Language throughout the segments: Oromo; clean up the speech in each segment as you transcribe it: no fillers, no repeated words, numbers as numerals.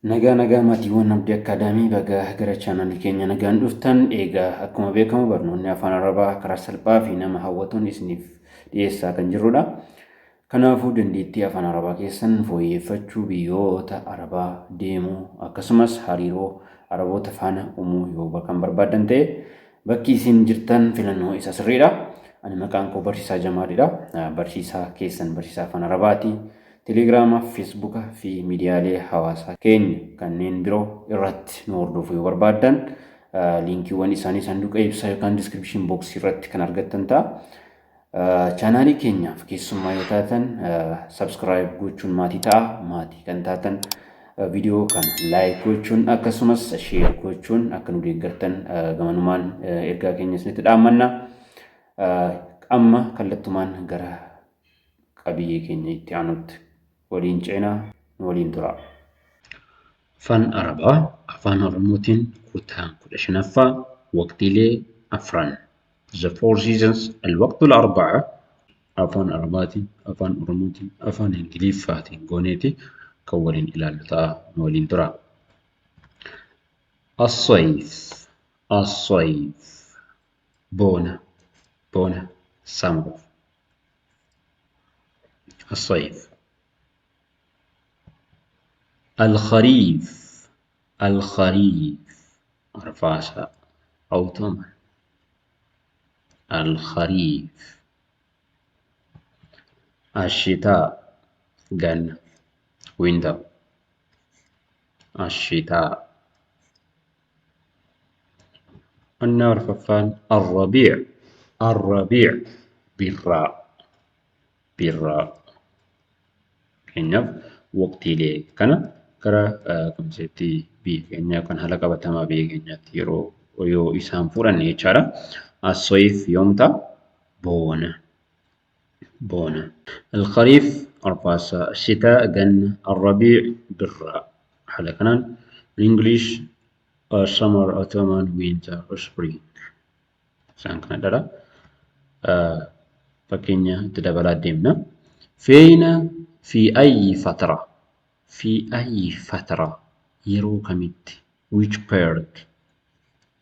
Nagaa nagaa maatiiwwan Abdii Akkaadaamii, baga gara chaanalii keenya nagaan dhuftan. Egaa akkuma beekamu barnoonni afaan Arabaa karaa salphaa fi nama hawwatuun isiniif dhiyeessaa kan jirrudha. Kanaafuu dandeettii afaan Arabaa keessan fooyyeeffachuu, biyyoota Arabaa deemuu, akkasumas hariiroo Araboota faana uumuu yoo kan barbaaddan ta'e, bakki isin jirtan filannoo isa sirriidha. Ani maqaan koo Barsiisaa Jamaalidha. Barsiisaa keessan, barsiisaa afaan Arabaati. Telegiraama, Feesbuuka fi miidiyaalee hawaasaa keenya kanneen biroo irratti nu hordofuu yoo barbaaddan, liinkiiwwan isaanii sanduuqa ibsaa yookaan description box irratti kan argattan ta'a. Chaanaalii keenyaaf keessummaa yoo taatan, subscribe gochuun maatii ta'a. Maatii kan taatan viidiyoo kana like gochuun akkasumas share gochuun akka nu deeggartan gamanumaan ergaa keenya isinitti dhaammanna. Amma kallattumaan gara qabiyyee keenya itti aanutti waliin ceenaa, nu waliin tura. Afaan Arabaa Afaan Oromootiin kutaa 15ffaa, waqtiilee afran, The Four Seasons, Al-Waqtul Arba'a, Afaan Arabaatiin, Afaan Oromootiin, Afaan Ingiliffaatiin gooneeti kan waliin ilaallu ta'a, nu waliin tura. As-Sayf, As-Sayf, boona, boona, summer. As-Sayf. Al-Khariif, Al-Khariif, arfaasaa, autumn. Al-Khariif. Ash-Shitaa, ganna, winter. Ash-Shitaa. Inni arfaffaan Ar-Rabii', Ar-Rabii', birraa, birraa. Fakkeenyaaf, waqtiilee kana gara konseptii biyya keenyaa yookaan haala qabatamaa biyya keenyaatti yeroo yoo isaan fudhanne jechaadha. As-Sayf yoom ta'a? Boona. Boona. Al-Khariif arfaasaa, Shitaa ganna, Ar-Rabii' birraa. Haala kanaan in English summer, autumn, winter, spring. Isaan kanadha. Fakkeenya itti dabalaa deemna. Feeyna fi ayyi fatra. Fi ayyi fatra. Yeroo kamitti? Which period?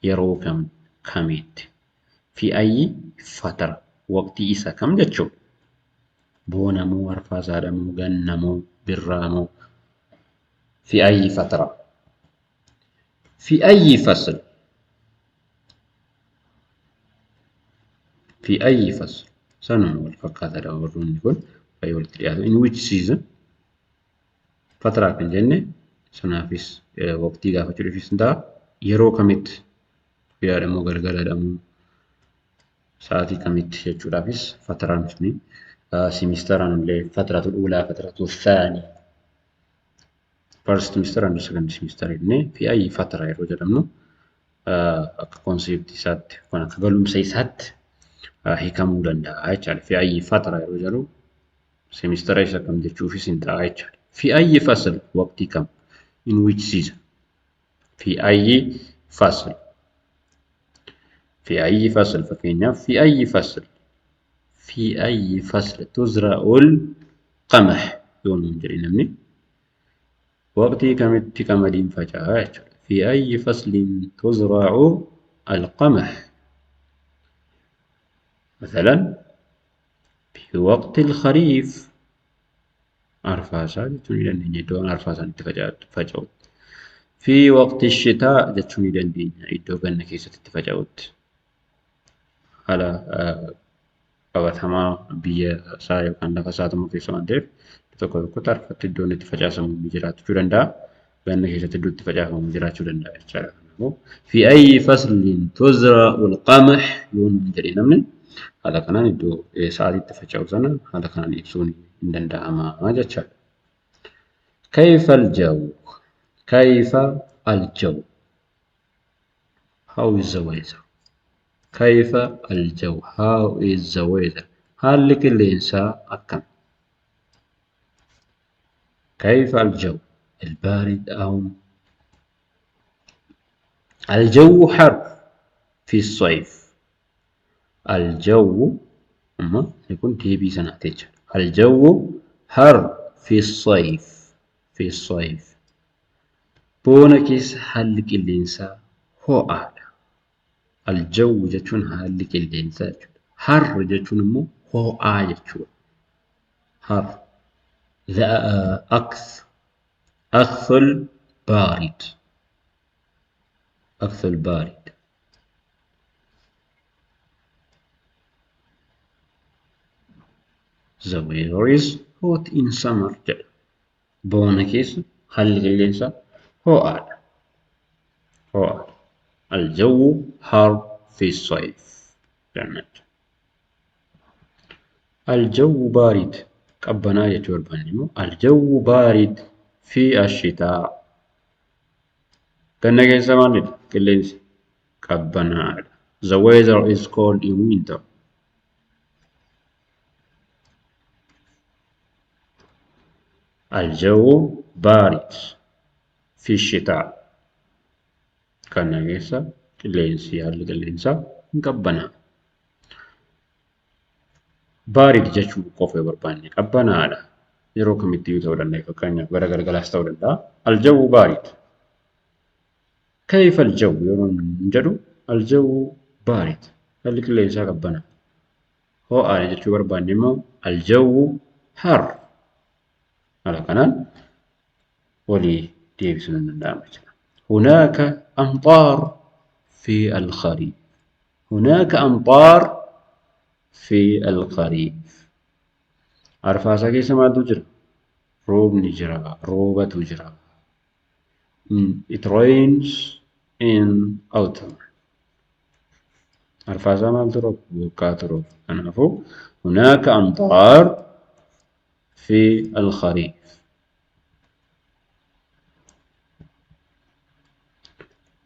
Yeroo kam kamitti? Fi ayyi fatra. Waqtii isa kam jechuudha? Boona moo, arfaasaadha moo, ganna moo, birraa moo? Fi ayyi fatra. Fi ayyi fasl. Fi ayyi fasl. Sanuma wal fakkaataadha warroonni kun, baay'ee walitti dhiyaatu. In which season? Fatraa kan jenne sanaafis waqtii gaafachuudhaafis ni ta'a. Yeroo kamitti? Guyyaadha moo, galgaladha moo, sa'aatii kamitti jechuudhaafis fatraan suni. Simisteraan illee fatratu uulaa, fatratu thaani. First semester and second semester jennee fi ayyi fatra yeroo jedhamnu, akka konseptii isaatti yookaan akka galumsa isaatti hiikamuu danda'a jechaadha. Fi ayyi fatra yeroo jedhu semistera isa kam jechuufis hin ta'a jechaadha. Fi ayyi fasl, waqtii kam? In which season? Fi ayyi fasl. Fi ayyi fasl, fakkeenyaaf, fi ayyi fasl. Fi ayyi fasl tuzra'ul qamah yoo nuun jedhe namni, waqtii kamitti qamadiin faca'a jechuudha. Fi ayyi faslin tuzra'u alqamah? Masalan, fi waqti alkhariif, arfaasaa jechuu ni dandeenya, iddoo arfaasaan itti faca'utti. Fi waqti shitaa jechuu ni dandeenya, iddoo ganna keessatti itti faca'utti. Haala qabatamaa biyya isaa yookaan lafa isaa murteessa waan ta'eef, tokko tokkotti arfatti iddoon itti facaasamu ni jiraachuu danda'a. Ganna keessatti iddoo itti facaafamu jiraachuu danda'a jechaadha. Kanaafuu fi ayyi faslin tuzra'ul qamah yoo nuun jedhe namni, haala kanaan iddoo sa'aatii itti faca'u sana haala kanaan ibsuun hin danda'ama jechaadha. Kayfa al-jaw? Kayfa al-jaw? How is the weather? Kayfa al-jaw? How is the weather? Haalli qilleensaa akkam? Kayfa al-jaw? البارد أو الجو حر في الصيف. الجو amma kun deebii sanaati jechuudha. الجو حر في الصيف، في الصيف. Boona keessa haalli qilleensaa ho'aadha. Aljawwu jechuun haalli qilleensaa jechuudha. Harr jechuun immoo ho'aa jechuudha. Har. The akthul baarid. Akthul baarid. The weather is hot in summer jedha. Boona keessa haalli qilleensaa ho'aadha. Ho'aadha. Aljawwu har fi sayf jenna. Aljawwu baarid qabbanaa jechuu barbaanne immoo aljawwu baarid fi ashitaa. Ganna keessa maalidha? Qilleensi qabbanaadha. The weather is cold in winter. Aljawwu baarid fi shitaa. Ganna keessa qilleensi haalli qilleensaa hin qabbanaa. Baarid jechuu qofa yoo barbaanne qabbanaadha. Yeroo kamittiyyuu ta'uu danda'a. Fakkeenyaaf gara galgalaas ta'uu danda'a. Aljawwu baarid. Kayfa aljawwu yeroo jedhu aljawwu baarid. Haalli qilleensaa qabbanaa. Ho'aadha jechuu barbaanne immoo aljawwu har. Haala kanaan walii deebisuun hin danda'ama jechuudha. Hunaaka amxaar fi alkhariif. Hunaaka amxaar fi alkhariif. Arfaasaa keessa maaltu jira? Roobni jira, roobatu jira. It rains in autumn. Arfaasaa maaltu rooba? Bokkaatu rooba. Kanaafuu hunaaka amxaar fi alkhariif.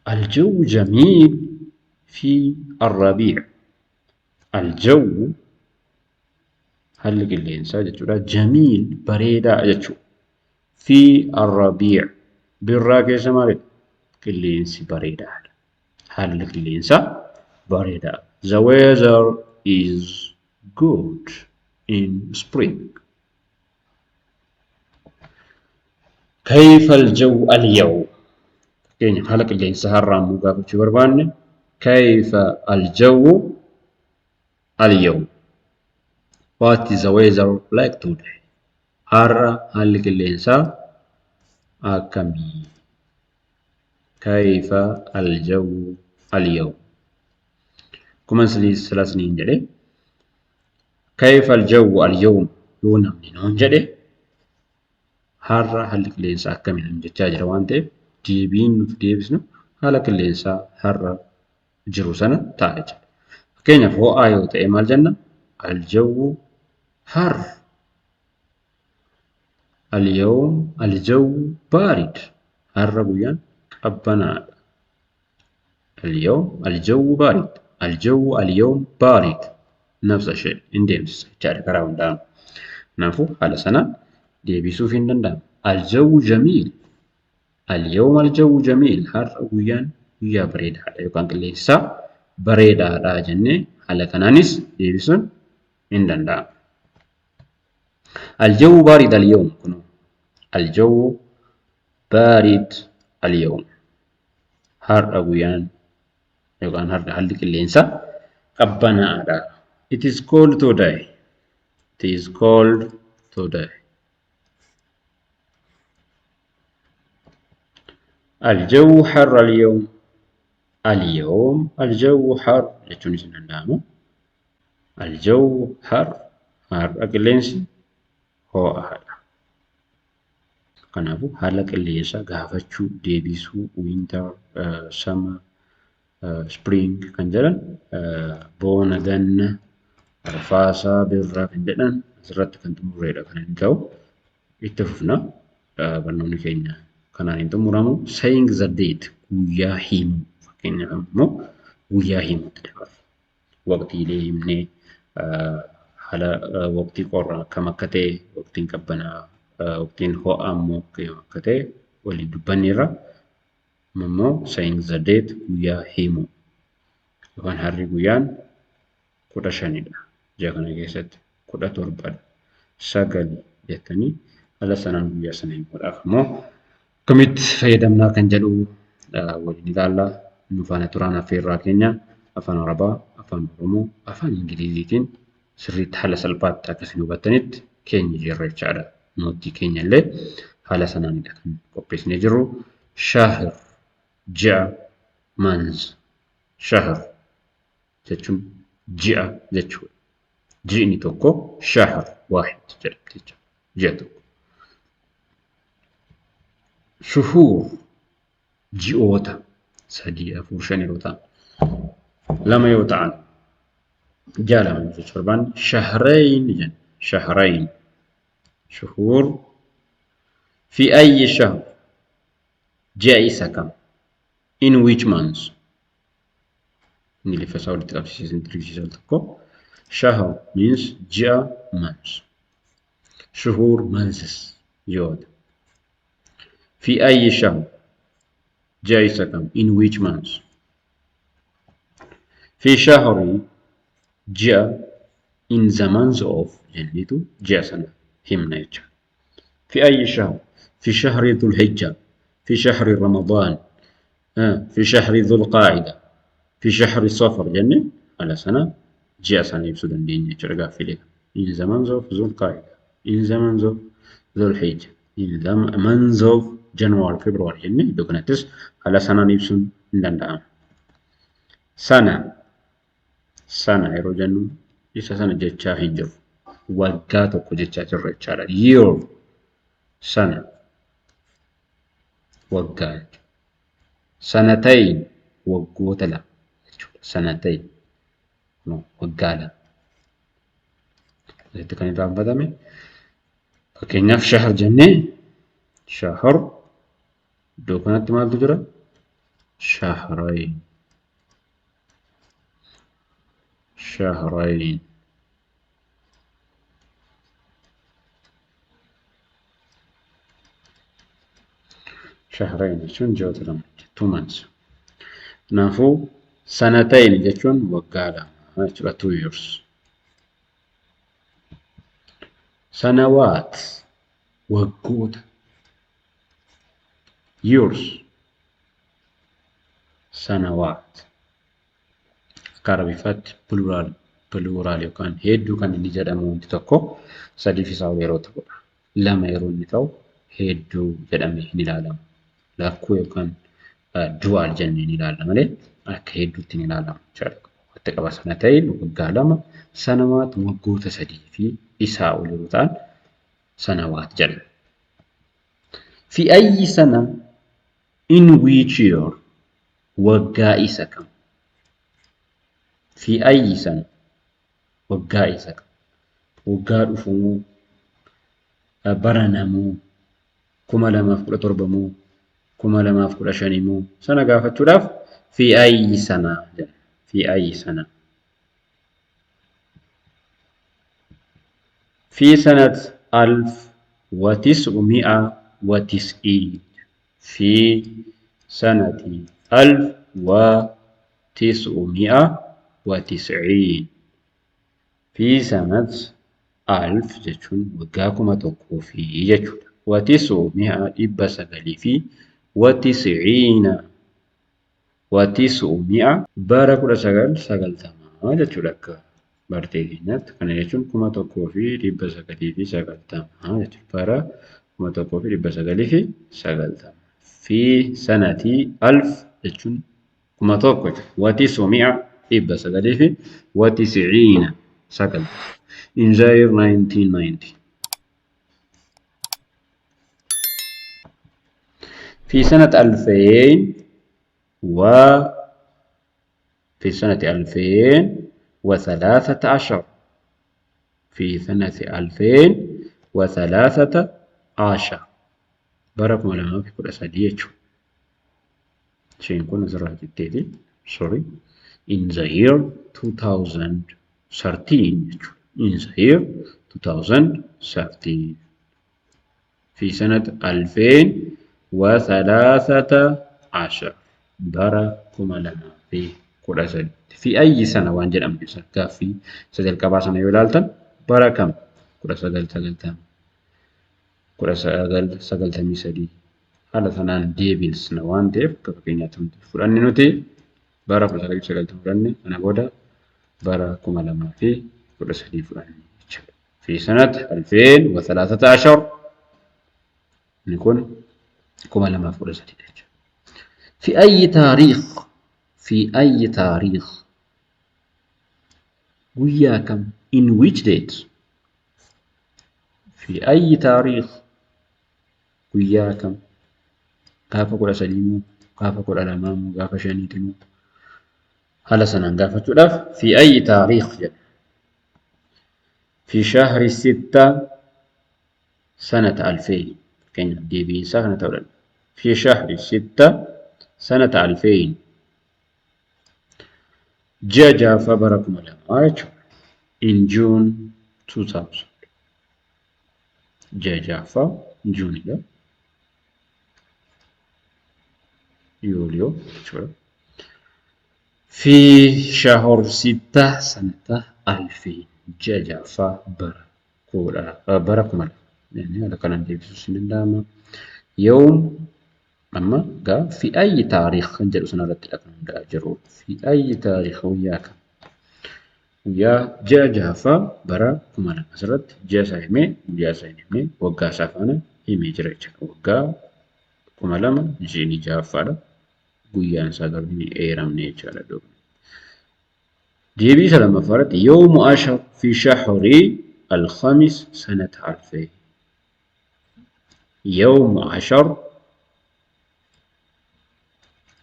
الجو جميل في الربيع. الجو haalli qilleensaa jechuudha. Jamiil bareedaa jechuudha. Fi arrabiic birraa keessa maalidha? Qilleensi bareedaadha. Haalli qilleensaa bareedaadha. The weather is good in spring. Kayfa al-jawu al-yawm? Fakkeenyaaf haala qilleensaa har'aa immoo gaafachuu barbaanne kayfa al-jawu al-yawm? What is the weather like today? Har'a haalli qilleensaa akkamii? Kayfa al-jawu al-yawm? Akkuma sila isiniin jedhe kayfa al-jawu al-yawm yoo namni nuun jedhe har'a haalli qilleensaa akkamii nuun jechaa jira waan ta'eef deebiin nuti deebisnu haala qilleensaa har'a jiru sana ta'a jechuudha. Fakkeenyaaf ho'aa yoo ta'e maal jenna? Aljawwu har. Alyawm aljawwu baarid. Har'a guyyaan qabbanaadha. Alyawm aljawwu baarid. Aljawwu alyawm baarid. Nafsa ishee hin deemsisa jechaadha karaa hundaan. Kanaafuu haala sana deebisuuf hin danda'amu. Aljawwu jamiil. Alyawm aljawwu jamiil. Har'a guyyaan guyyaa bareedaadha yookaan qilleensi bareedaadha jennee haala kanaanis deebisuun hin danda'amu. Aljawwu baarid alyawm kun aljawwu baarid alyawm. Har'a guyyaan yookaan har'a haalli qilleensaa qabbanaa'aadha. It is cold today. It is cold today. Aljawwu harra alyawm. Alyawm aljawwu har jechuunis hin danda'amu. Aljawwu har har'a qilleensi ho'aadha. Kanaafuu haala qilleensaa gaafachuu, deebisuu, winter, summer, spring kan jedhan boona, ganna, arfaasaa, birraa kan jedhan asirratti kan xumurreedha kan inni ta'u. Itti fufna barnoonni keenya kanaan hin xumuramu. Saying the date guyyaa himuu fakkeenyaaf immoo guyyaa himuutti dabarra. Waqtiilee himnee haala waqtii qorraa akkam akka ta'e, waqtiin qabbanaa, waqtiin ho'aa immoo akkam akka ta'e waliin dubbanneerra. Immoo saying the date guyyaa himuu yookaan har'i guyyaan 15dha. Ji'a kana keessatti 17dha. 9 jettanii haala sanaan guyyaa sana himuudhaaf immoo Akkamitti fayyadamnaa kan jedhu waliin ilaalla. Nu faana turaan affeerraa keenya afaan Arabaa, afaan Oromoo, afaan Ingiliziitiin sirriitti haala salphaatti akka isin hubattanitti keenya jirra jechaadha. Noottii keenya illee haala sanaanidha kan qopheessinee jirru. Shahr ji'a, month. Shahr jechuun ji'a jechuudha. Ji'ni tokko shahr waahid jedhamti jechuudha. Ji'a tokko. Shuhuur ji'oota 3, 4, 5 yeroo ta'an, 2 yoo ta'an, ji'a 2 yoo jechuu barbaanne shahrayn jenna. Shahrayn. Shuhuur fi ayyi shahr ji'a isa kam? In which month? Ingiliffa isaa walitti qabsiisee isinitti argisiisa al tokko. Shahr means ji'a, month. Shuhuur months ji'oota. Fi ayyi shahr ji'a isa kam? In which month? Fi shahri ji'a, in the month of jenneetu ji'a sana himna jechuudha. Fi ayyi shahr? Fi shahri dhul hijja, fi shahri ramadaan, fi shahri dhul qaa'ida, fi shahri safar jenne haala sana ji'a sana ibsuu dandeenya jechuudha gaaffiilee kana. In the month of dhul qaa'ida, in the month of dhul hijja, in the month of January, February jenne iddoo kanattis haala sanaan ibsuun hin danda'ama. Sana sana yeroo jennu isa sana jechaa hin jiru. Waggaa tokko jechaa jirra jechaadha. Year sana waggaa jechuudha. Sanatayn waggoota lama jechuudha. Sanatayn waggaa lama. Asitti kan irraanfatame fakkeenyaaf shahr jennee shahr iddoo kanatti maaltu jira? Shahrayn. Shahrayn. Shahrayn jechuun ji'oota lama, 2 months. Kanaafuu sanatayn jechuun waggaa lama jechuudha, 2 years. Sanawaat waggoota, years. Sanawaat akka Arabiffaatti plural, plural yookaan hedduu kan inni jedhamu wanti tokko sadii fi isaa ol yeroo ta'udha. Lama yeroo inni ta'u hedduu jedhamee hin ilaalamu. Lakkuu yookaan dual jennee ni ilaalla malee akka hedduutti hin ilaalamu jechaadha. Walitti qaba sana ta'een waggaa lama, sanawaat waggoota sadii fi isaa ol yeroo ta'an sanawaat jedhama. Fi ayyi sana, in which year, waggaa isa kam? Fi ayyi sana waggaa isa kam? Waggaa dhufuu, barana moo, 2017 moo, 2015 moo, sana gaafachuudhaaf fi ayyi sana jedha. Fi ayyi sana. في سنة 1990، في سنة 1990، في سنة ألف jechuun waggaa kuma tokkoo fi jechuudha. وتسعمائة dhibba sagalii fi وتسعين وتسعمائة bara 1990 jechuudha akka bartee keenyaatti. Kana jechuun 1990 jechuudha. Bara 1990. في سنة ألف jechuun kuma tokko jechuudha. وتسعمائة dhibba sagalii fi وتسعين sagaltama. In the year 1990. في سنة ألفين و في سنة 2013، في سنة 2013 bara 2013 jechuudha. Isheen kun asirraa jetteeti. Sorry. In the year 2013 jechuudha. In the year 2013. في سنة 2013 bara 2013. في أي سنة waan jedhamne gaaffii isa jalqabaa sana yoo ilaaltan bara kam, 1990, 1993. Haala sanaan deebisna waan ta'eef akka fakkeenyaatti wanti fudhanne nuti bara 1990 fudhanne kana booda bara 2013 fudhanne jechuudha. Fi sanat 2013 inni kun 2013 dha jechuudha. Fi ayyi taariikh fi ayyi taariikh guyyaa kam in which date fi ayyi taariikh guyyaa kam gaafa 13 moo gaafa 12 moo gaafa 5 moo haala sanaan gaafachuudhaaf fi ayyi taariikh jedha. Fi shahri sitta sanata alfeyn fakkeenyaaf deebiinsaa kana ta'uu danda'a. Fi shahri sitta sanata alfeyn ji'a ja'affaa bara 2000 jechuudha. In June 2000 ji'a ja'affaa Juunidha. Yuuliyoo jechuudha. Fi shahor sitta sanata alfeyn ji'a ja'affaa bara kudha bara 2000 jennee haala kanaan deebisuus ni danda'ama. Yawm amma gaa fi ayyi taariikh kan jedhu sanarrattidha kan hundaa'aa jiru. Fi ayyi taariikh guyyaa kam? Guyyaa ji'a ja'affaa bara 2000 asirratti ji'a isaa himee guyyaa isaa hin himne waggaa isaa faana himee jira jechuudha. Waggaa 2000 ji'ni ja'affaadha. Guyyaan isaa garuu hin eeramne jechaadha iddoo kanatti. Deebii isa lammaffaa irratti yawmu ashar fi shahri al-khamis sanata alfee. Yawmu ashar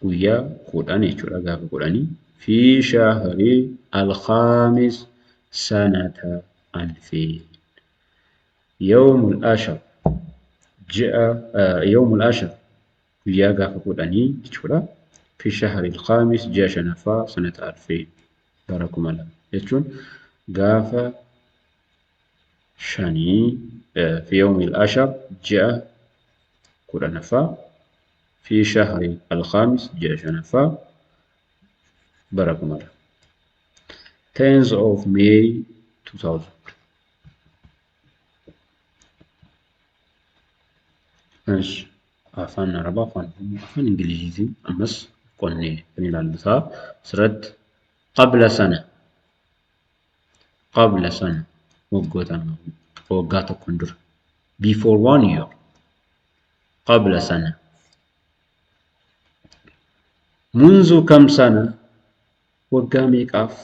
guyyaa 10 jechuudha gaafa kudhanii fi shahri al-khamis sanata alfee. Yawmul ashar ji'a yawmul ashar guyyaa gaafa kudhanii jechuudha. Fi shahri al-khaamis ji'a shanaffaa sanata alfeen bara 2000 jechuun gaafa shanii fi yawmi al-ashar ji'a kudhanaffaa fi shahri al-khaamis ji'a shanaffaa bara 2000. 10th of May 2000. Esh afaan Arabaa afaan Oromoo afaan Ingiliziitiin ammas qonnee kan ilaallu ta'a. Asirratti qabla sana qabla sana waggoota waggaa tokkoon dura before one year qabla sana munzu kam sana waggaa meeqaaf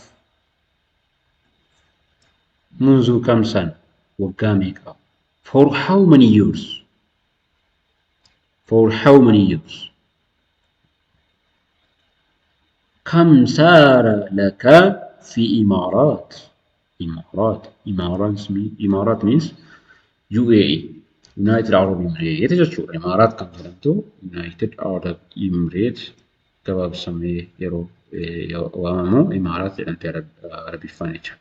munzu kam sana waggaa meeqaaf For how many years? For how many years? كم سار لك في إمارات؟ إمارات إمارات إمارات means UAE United Arab Emirates jechuudha. Imaaraat kan jedhamtu United Arab Emirates gabaabsamee yeroo waamamu Imaaraat jedhamti Arabiffaan jechuudha.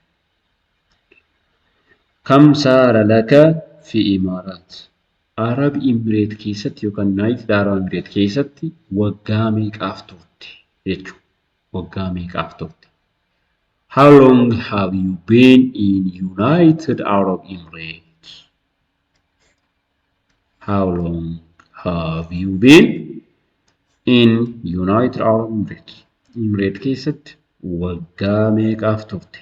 Kam saara laka fi Imaaraat? Arab Emirate keessatti yookaan United Arab Emirate keessatti waggaa meeqaaf turte jechuudha. Waggaa meeqaaf turte? How long have you been in United Arab Emirates? How long have you been in United Arab Emirates? Emirate keessatti waggaa meeqaaf turte?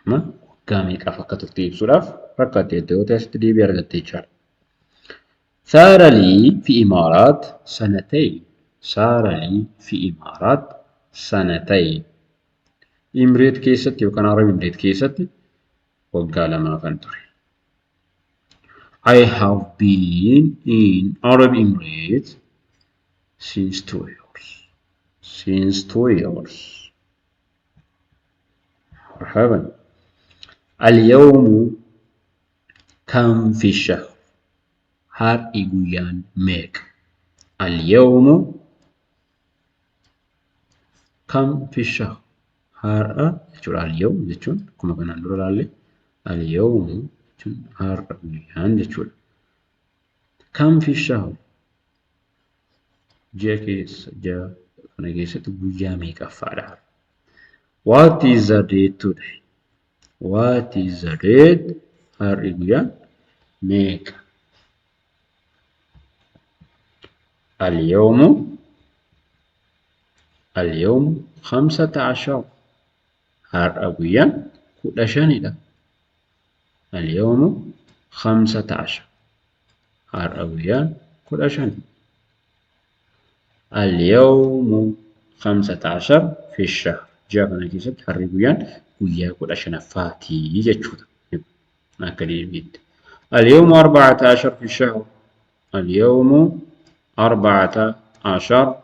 Amma waggaa meeqaaf akka turte ibsuudhaaf rakkatte yoo ta'e asitti deebii argatte jechaadha. Saara lii fi imaaraat sanatayn. Saara lii fi imaaraat sanatayn. Imireet keessatti yookaan Arab Imireet keessatti waggaa lamaafan ture. I have been in Arab Emirates since 2 years. Since 2 years. مرحبا. اليوم كم في الشهر؟ Har'i guyyaan meeqa? اليوم كم في الشهر؟ Har'a jechuudha. اليوم jechuun akkuma kanaan dura ilaalle اليوم jechuun har'a guyyaan jechuudha. كم في الشهر؟ Ji'a keessa ji'a kana keessatti guyyaa meeqaffaadha? What is the date today? What is the date? Har'i guyyaan meeqa? اليوم اليوم 15 har'a guyyaan 15dha. اليوم 15 har'a guyyaan 15. اليوم 15 في الشهر ji'a kana keessatti har'i guyyaan guyyaa 15ffaati jechuudha. Akka deebiitti. اليوم 14 في الشهر اليوم 14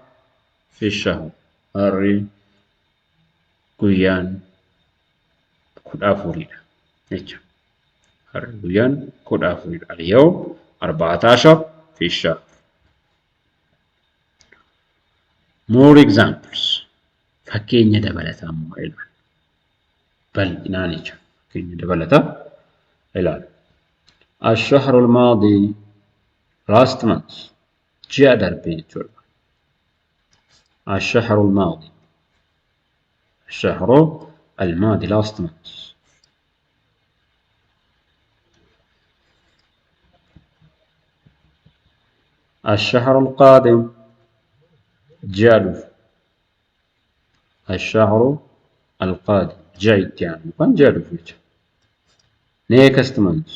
في الشهر har'i guyyaan 14dha jecha. Har'i guyyaan 14dha. اليوم 14 في الشهر. More examples. Fakkeenya dabalataa immoo ilaalla. Bal'inaan jechuudha. Fakkeenya dabalataa ilaalla. الشهر الماضي last month ji'a darbe jechuudha. الشهر الماضي الشهر الماضي last month. الشهر القادم ji'a dhufu. الشهر القادم ji'a itti aanu yookaan ji'a dhufu jechuudha. Next month.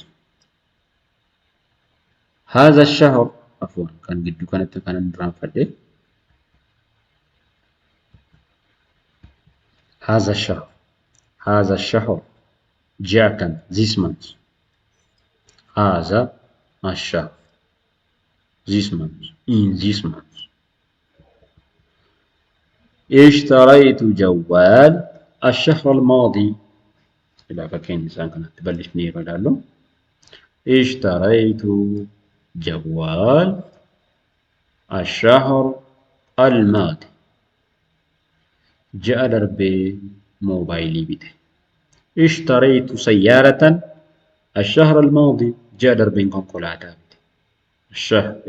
هذا الشهر عفوا kan gidduu kanatti kanan irraanfadhe. هذا الشهر هذا الشهر ji'a kana this month. هذا الشهر this month in this month. اشتريت جوال الشهر الماضي. إلى fakkeenya isaan kanatti bal'ifnee yeroo ilaallu اشتريت جوال الشهر الماضي ji'a darbee moobaayilii bite. اشتريت سيارة الشهر الماضي ji'a darbeen konkolaataa bite.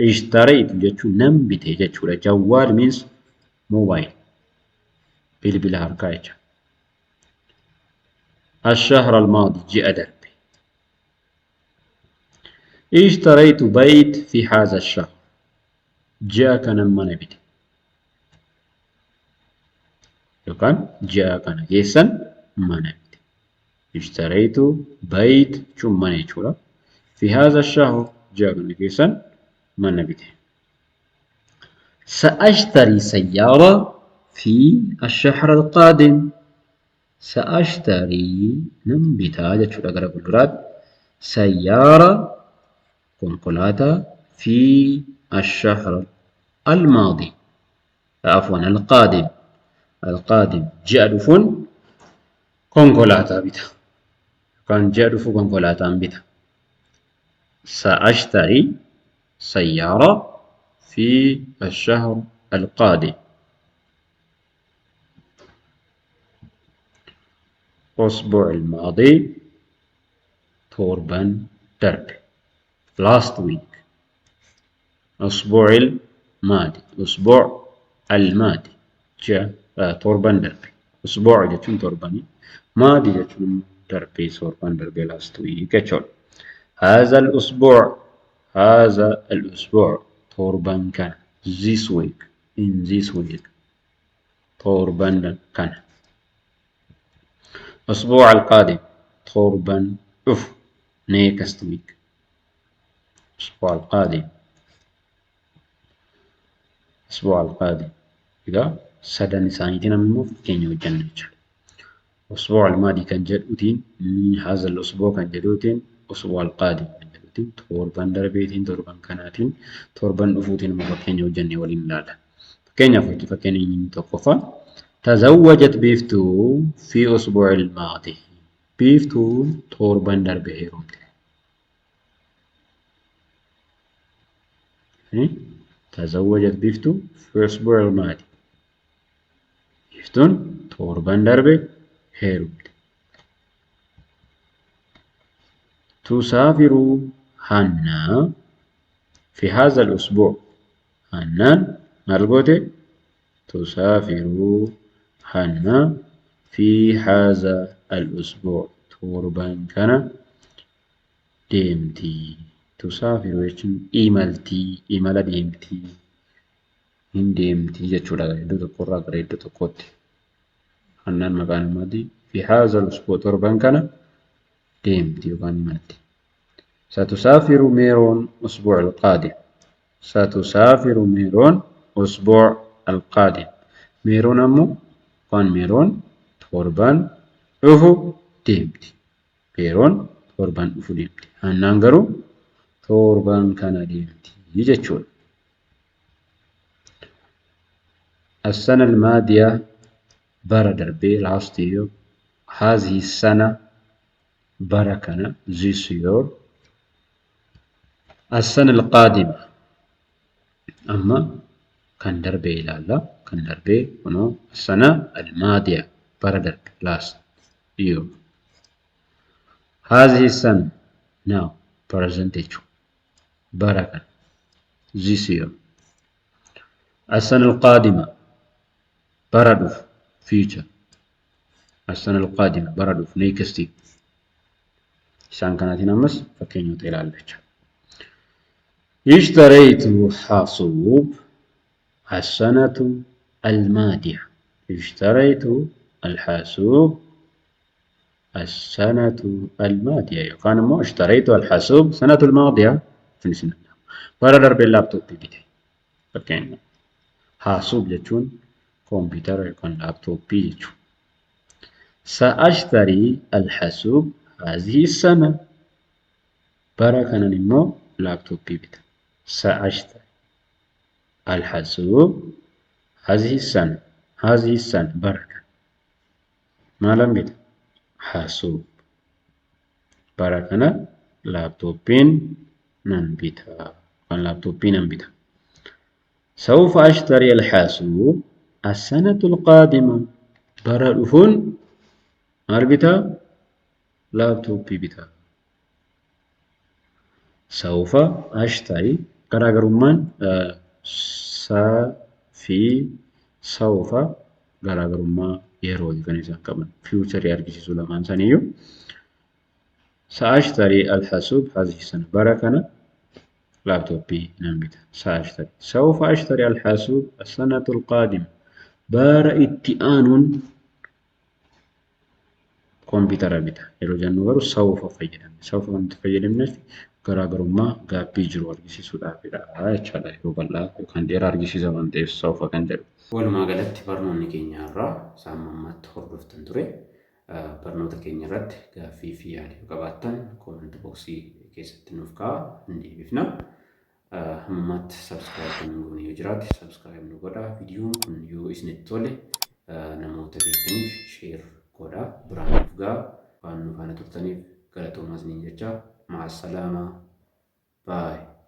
اشتريت jechuun nan bite jechuudha. جوال means mobile bilbila harkaa jechuudha. الشهر الماضي ji'a darbe. اشتريت بيت في هذا الشهر ji'a kanan mana bite yookaan ji'a kana keessan mana bite. اشتريت بيت jechuun mana jechuudha. في هذا الشهر ji'a kana keessan mana bite. سأشتري سيارة في الشهر القادم. سأشتري nan bitaa jechuudha gara fuulduraatti. سيارة konkolaataa في الشهر الماضي عفوا القادم القادم ji'a dhufuun konkolaataa bita yookaan ji'a dhufu konkolaataan bita. سأشتري سيارة في الشهر القادم. الأسبوع الماضي torban darbe last week. الأسبوع الماضي الأسبوع الماضي ji'a torban darbe. أسبوع jechuun torbanii ماضي jechuun darbee torban darbe last week jechuudha. هذا الأسبوع هذا الأسبوع torban kana this week in this week torban kana. الأسبوع القادم torban dhufu next week. الأسبوع القادم الأسبوع القادم. Egaa sadan isaaniitiin ammoo fakkeenya hojjenna jechuudha. الأسبوع الماضي kan jedhuutiin هذا الأسبوع kan jedhuutiin الأسبوع القادم kan jedhuutiin torban darbeetiin torban kanaatiin torban dhufuutiin immoo fakkeenya hojjennee waliin ilaalla. Fakkeenyaaf fakkeenya inni tokkoffaan تزوجت بيفتو في أسبوع الماضي. Biiftuun torban darbe heerumte. تزوجت بيفتو في الأسبوع الماضي. Biiftuun torban darbe heerumte. تسافر حنا في هذا الأسبوع. حنان maal goote? تسافر حنا في هذا الأسبوع. Torban kana deemti. تسافر jechuun imaltii, imala deemtii. Hin deemti jechuudha iddoo tokkorraa gara iddoo tokkootti. Hannaan maqaa namaati. Fi haazal usbuu torban kana deemti yookaan imalti. Satusaafiru Meeroon usbuu alqaadim. Satusaafiru Meeroon usbuu alqaadim. Meeroon ammoo yookaan Meeroon torban dhufu deemti. Meeroon torban dhufu deemti. Hannaan garuu torban kana deemti jechuudha. السنة الماضية bara darbee last year, هذه السنة bara kana this year, السنة القادمة. Amma kan darbee ilaalla. Kan darbee kunoo السنة الماضية bara darbe last year, هذه السنة now present jechuudha, bara kana this year, السنة القادمة bara dhufu future, السنة القادمة bara dhufu next year. Isaan kanaatiin ammas fakkeenyota ilaalla jechuudha. اشتريت حاسوب السنة الماضية. اشتريت الحاسوب السنة الماضية yookaan immoo اشتريت الحاسوب سنة الماضية. Bara darbee laaptooppii bite fakkeenyaaf. حاسوب jechuun koompitara yookaan laaptooppii jechuudha. سأشتري الحاسوب هذه السنة. Bara kanan immoo laaptooppii bita. سأشتري الحاسوب هذه السنة. هذه السنة bara kana. Maalan bita? حاسوب. Bara kana laaptooppiin nan bita. Yookaan laaptooppii nan bita. سوف أشتري الحاسوب السنة القادمة. Bara dhufuun maal bitaa? Laaptooppii bitaa. سوف أشتري garaagarummaan sa fi سوف garaagarummaa yeroo kan isaan qaban future argisiisu lamaan isaaniiyyuu. سأشتري الحاسوب هذه السنة. Bara kana laaptooppii nan bita. سأشتري. سوف أشتري الحاسوب السنة القادمة. Bara itti aanuun koompitara bita. Yeroo jennu garuu سوف fayyadamne. سوف kan nuti fayyadamneef garaagarummaa gaaffii jiru argisiisuudhaafidha jechaadha. Yeroo bal'aa yookaan dheeraa argisiisa waan ta'eef سوف kan jedhu. Walumaa galatti barnoonni keenya irraa isaan ammaatti hordoftan ture. Barnoota keenya irratti gaaffii fi yaada yoo qabaattan comment box keessatti nuuf kaa'aa, hin deebifna. Hammammaatti subscribe kan hin goone yoo jiraate subscribe nu godhaa. Viidiyoon kun yoo isinitti tole namoota beektaniif share godhaa. Biraan nuuf gahaa. Waan nu faana turtaniif galatoomaa isiniin jecha. مع السلامة. Bye.